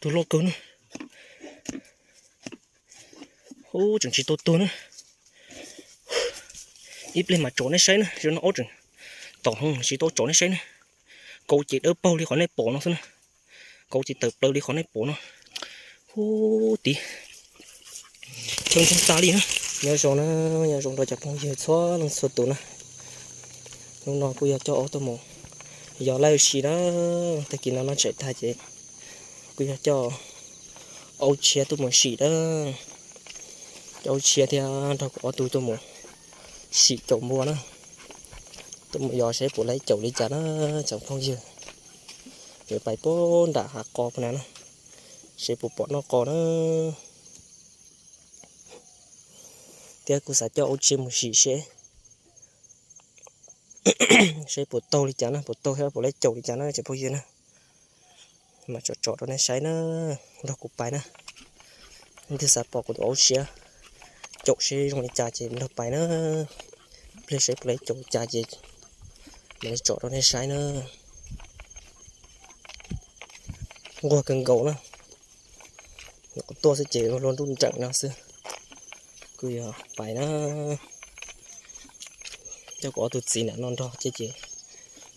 Tuag loj kawg na. Ub, tseem tsis tau tuag na. Ib pliag mam tsom nej saib na, zoo no ob tseem tom hov tsis tau tsom nej saib na. Kauv ces dawb paug li qhov nej pom no xwb na. Kauv ces tawm plaws li qhov nej pom no. Ub, tid, thawj ntxoog tas li na. Nyob zoo na, nyob zoo rau cov phooj ywg txhua leej txhua tus na. Hnub no kuj yog coj aub tuaj mus yos laj sim na. Tag kis no no tseem tag ces kuj yog coj aub tshiab tuaj mus sim na. Coj aub tshiab thiab nrog kuv ob tug tuaj mus sim caum npua na. Tuaj mus yos seb puas laib caum li cas na cov phooj ywg. Yuav pais puag nram hav qos puag na na, seb puas pom noj qos na. Thiab kuj xav coj aub tshiab mus sim seb, seb puas taug li cas na, puas taug thiab puas laib caum li cas na cov phooj ywg na. Mas tsom tsom rau nej saib na, nrog kuv pais na. Leej twg xav pom kuv tus aub tshiab caum seb zoo li cas ces nrog pais na. Pliag seb puas laib caum li cas ces mam li tsom rau nej saib na. Nquag kawg nkaus na. Nyuam qhuav tuaj xwb ces luag nruj nreem no xwb. Kuj yog pais na. Coj kuv ob tug txiv nram no nrog ces, ces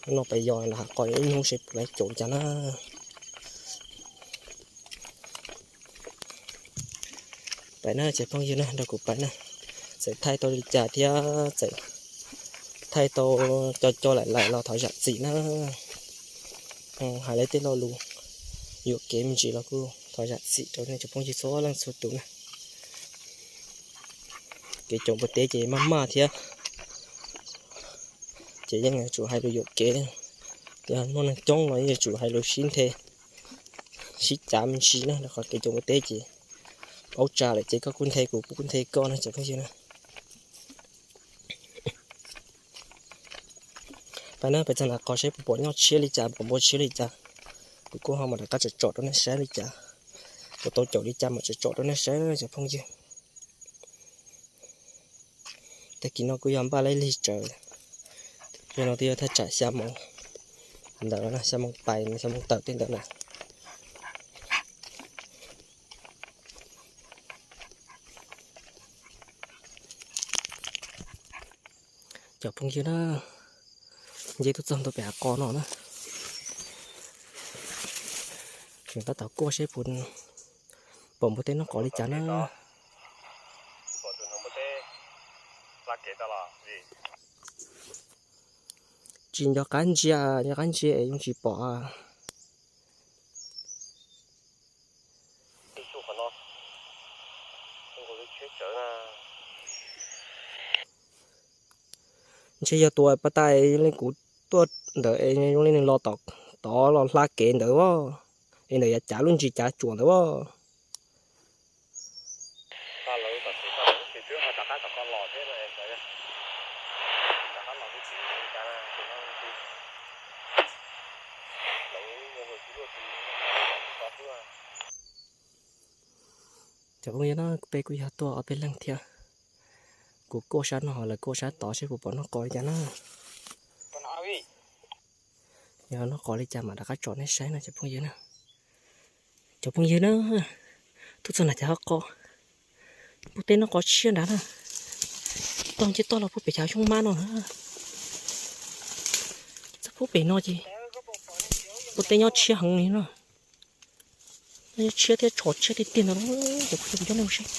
hnub no pais yos nram hav qos ib hnub seb puas laib caum li cas na. Pais na cov phooj ywg na, nrog kuv pais na. Txawm thaij tau li cas thiab txawm thaij tau co co laim laim los thov zam txim na. Hais li tej lo lus yuam kev me ntsis los kuj thov zam txim rau nej cov phooj ywg txhua leej txhua tus na. Kev caum npua teb ces maj maj thiab, ces yeej yuav tsum hais lus yuam kev. Yog muaj neeg coob los yeej yuav tsum hais lus sib nthe sib cav me ntsis na, rau qhov kev caum npua teb ces paub tsa lawm ces koj kuj nthe kuv, kuv kuj nthe koj na cov phooj ywg na. Pais na, pais txog nram qos seb puas pom nyob tshiab li cas, pom npua tshiab li cas, kuv kuj ho mam rov qab tsom tsom rau nej saib li cas, puas tau caum li cas mam tsom tsom rau nej saib cov phooj ywg. Tag kis no kuj yog npaj laib lig tsawv, yog no twb yog thaj tsam xya moos ntawd, xya moos pais xya moos tawm tej ntawd na. Cov phooj ywg na, nce tuaj txog ntua pem hav qos no na, tseem tab tom kuaj seb puas pom npua teb noj qos li cas na. Tsis nco qab ntsia, nco qab ntsia es yeej tsis pom. Ntshe yog tus pas tas li kuv tuaj ntawd es zoo li nws los tod los hla kev ntawd as, es ntawd yav cav lub ntsis cav tsuas ntawd as. Cov phooj ywg na, peb kuj yog tuaj ob peb leeg thiab. Kuv kuaj sab no, lawv kuaj sab tod seb puas pom noj qos li cas na. Yog noj qos li cas mam rov qab tsom nej saib na cov phooj ywg na. Cov phooj ywg na, tuaj txog nram hav qos, npua teb noj qos tshiab nrad na. Tog nce toj los puag pem chav xyoob mab no na. Txog puag pem no ces npua teb nyob tshiab heev li no. Nyob tshiab thiab tshos tshiab tiag tiag ntawd. Cov phooj ywg, kuv coj nej mus saib,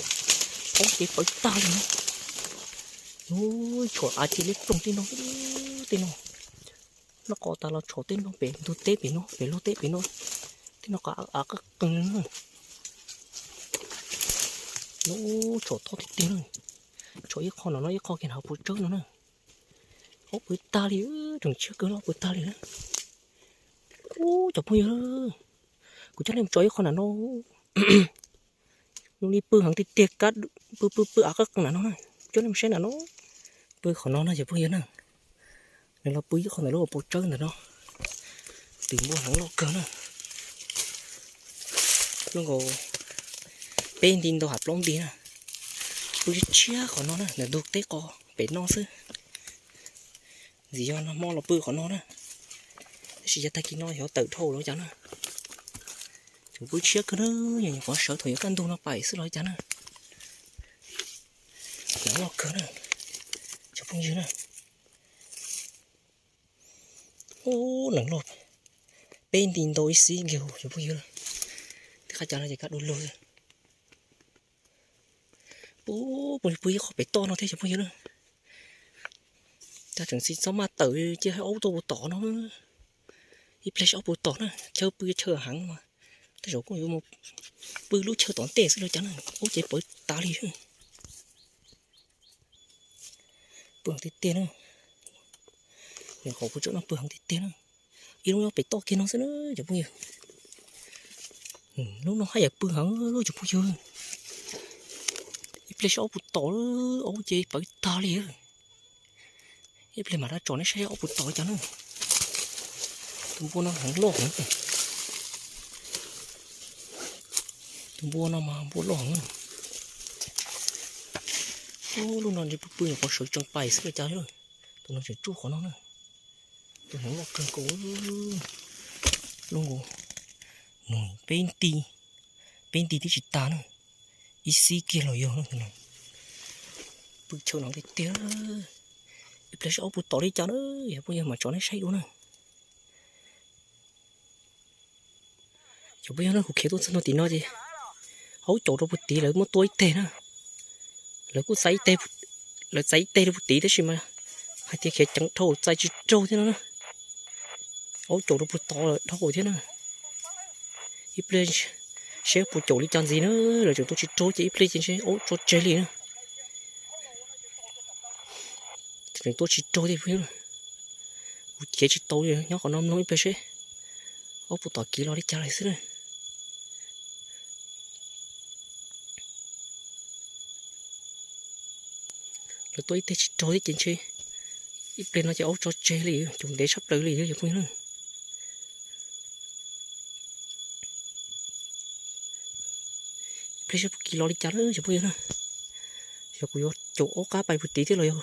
poob kev pawv tag li no. Tshos av cia liab ploog tej no, tej no. Noj qos tas los tshos tej no pem ntug teb pem no, pem luag teb pem no. Tej no qab av qab qeeg na. Tshos thoj tiag tiag na. Tshos ib qho no no, ib qho kiag hauv puas tsawb no na. Ob pwg tag li, tseem tshiab kawg los pwg tag li na. Ub, cov phooj ywg, kuv coj nej mus tso ib qho nram no. Zoo li pw heev tiag tiag, kab pw pw pw av qab qeeg nram no na. Coj nej mus saib nram no, pw qhov no na cov phooj ywg na. Nws los pw ib qho ntawm lub hauv paus tsawb ntawm no. Twb npua heev loj kawg na. Zoo nkaus peb nti ntau hav plaub nti na. Pw tshiab qhov no na, ntawm ntug teb qos pem no xwb. Ntxim yog nag hmo los pw qhov no na, tab sis yog tag kis no xyov tawm dhau los cas na. Cov pw tshiab kawg na, nyuam qhuav sawv thaum yuav kaj ntug no pais xwb los cas na. Loj kawg na, cov phooj ywg na. Ub, neeg loj, peb nti ntau ib xib nkiag cov phooj ywg. Tej qab cas no ces kaj du lug. Ub, pw pw ib qho pem toj no thiab cov phooj ywg na. Cas tseem tsis txhob maj tawm cia aub tuaj puag tom no. Ib pliag seb aub puas tom na, chaw pw chaw heev mas tej zaum kuj yuav mus pw lub chaw tom ntej xwb los cas na, aub ces pawv tas li. Pw heev tiag tiag na, nyuam qhuav pw tsaum no pw heev tiag tiag na. Ib lub nyob pem toj kiag no xwb na cov phooj ywg. Lub no haj yam pw heev cov phooj ywg. Ib pliag seb aub puas tom, aub ces pawv tag li. Ib pliag mam rov tsom nej saib aub puas tom cas na. Tus npua no heev loj heev. Tus npua no mas npua loj heev. Ub, lub no ntshe pw pw nyuam qhuav sawv tsees pais xwb los cas. Tus no tseem tsuj qhov no na. Tus no loj kawg nkaus. Lub nkaus, peb nti, peb nti twb tsis tas na. Ib xib kiag los yog na. Pw chaw no tiag tiag. Ib pliag seb aub puas tom li cas na, yog phooj ywg mam tsom nej saib dua na. Cov phooj ywg na, kuv khiav tuaj txog no tim no ces aub caum rau puag tid lawv muab tua ib teg na. Lawv kuj txais ib teg, lawv txais ib teg rau puag tid tab sis mas hais tias khiav ceev dhau txais tsis raug thiab no na. Aub caum rau puag tod dhau thiab na. Ib pliag seb puas caum li cas ntxiv na, lawv tseem tua tsis raug ces ib pliag ces ntshe aub tso tseg li na. Tseem tua tsis raug thiab, kuv cev tsis tau li, nyob qhov no mloog ib pliag seb aub puas tom kiv los li cas lawm xwb na. Lawv tua ib teg tsis raug thiab ces ntshe ib pliag no ces aub tso tseg li, caum ntev tshaj plaws li cov phooj ywg na. Ib pliag seb puas kiv los li cas na cov phooj ywg na. Yog kuv yuav caum aub qab pais puag tid thiab los yog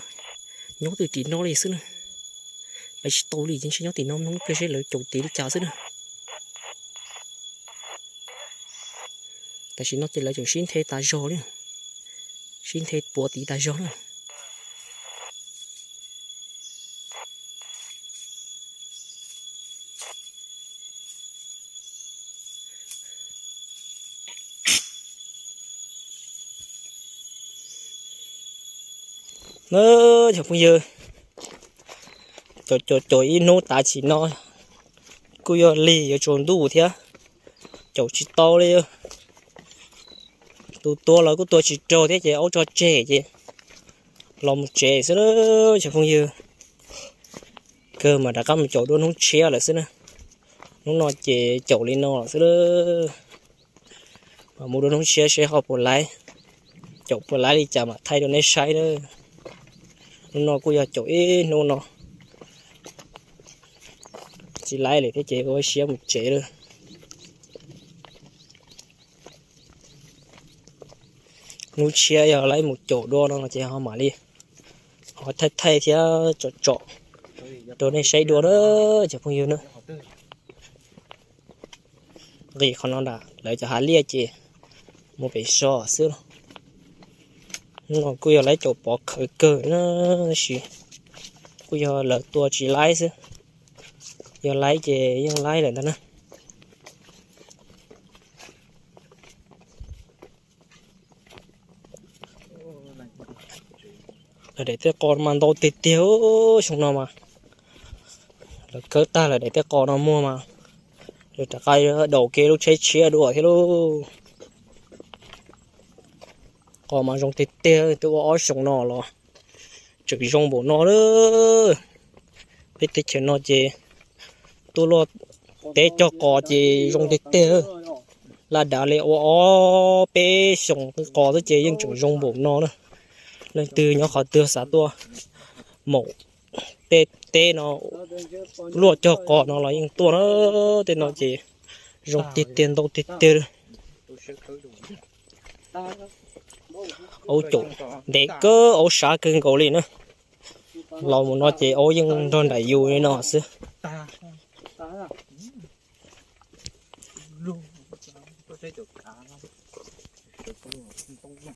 nyob twj tim no li xwb na. Pais tsis tau li ces ntshe nyob tim no mloog ib pliag seb lawv caum tid li cas xwb na. Tam sim no ces lawv tseem sib nthe tas zog li, sib nthe puav tid tas zog na. Na, cov phooj ywg, caum caum caum ib hnub tav chim no kuj yog lig yuav tsaus ntuj thiab, caum tsis tau li. Tus tua los kuj tua tsis raug thiab ces aub tso tseg ces los mus tsev xwb na cov phooj ywg. Kawg mas rov qab mus caum dua hnub tshiab lawm xwb na. Hnub no ces caum li no lawm xwb na. Mas mus dua hnub tshiab seb ho puas laib, caum puas laib li cas mam thaij rau nej saib na. Hnub no kuj yog caum ib hnub no, tsis laib lawm thiab ces ua siab mus tsev lawm. Hnub tshiab yog laib mus caum dua no ces ho mam li ho thaij thaij thiab tsom tsom rau nej saib dua na cov phooj ywg na. Nqis qhov no nram lawv cov hav liaj ces mus pem zos xwb. Hnub no kuj yog laib caum pov khawv kawg na, tab sis kuj yog lawv tua tsis laib xwb, yog laib ces yeej laib lawm ntag na. Lawv daim tej qos mas ntau tiag tiag, xyoo no mas lawv khawb tag lawv daim tej qos no muag mas lawv rov qab daus kev lub tsheb tshiab dua thiab lauj. Qos mas zoo tiag tiag, twb ua ob xyoos no los tseem zoo npaum no lawm. Peb teb chaws no ces tuaj luaj teb cog qos ces zoo tiag tiag. Laj dav li ua ob peb xyoos qos xwb ces yeej tseem zoo npaum no na. Leej twg nyob qhov twg xav tuaj maum tej teb no luaj cog qos no los yeej tuaj na. Tej no ces zoo tiag tiag ntau tiag tiag. Aub caum ntev kawg, aub sab kawg nkaus li na. Los mus no ces aub yeej nrog nraim yus li no xwb. Tuaj saib cov kav, cov tub ntoo.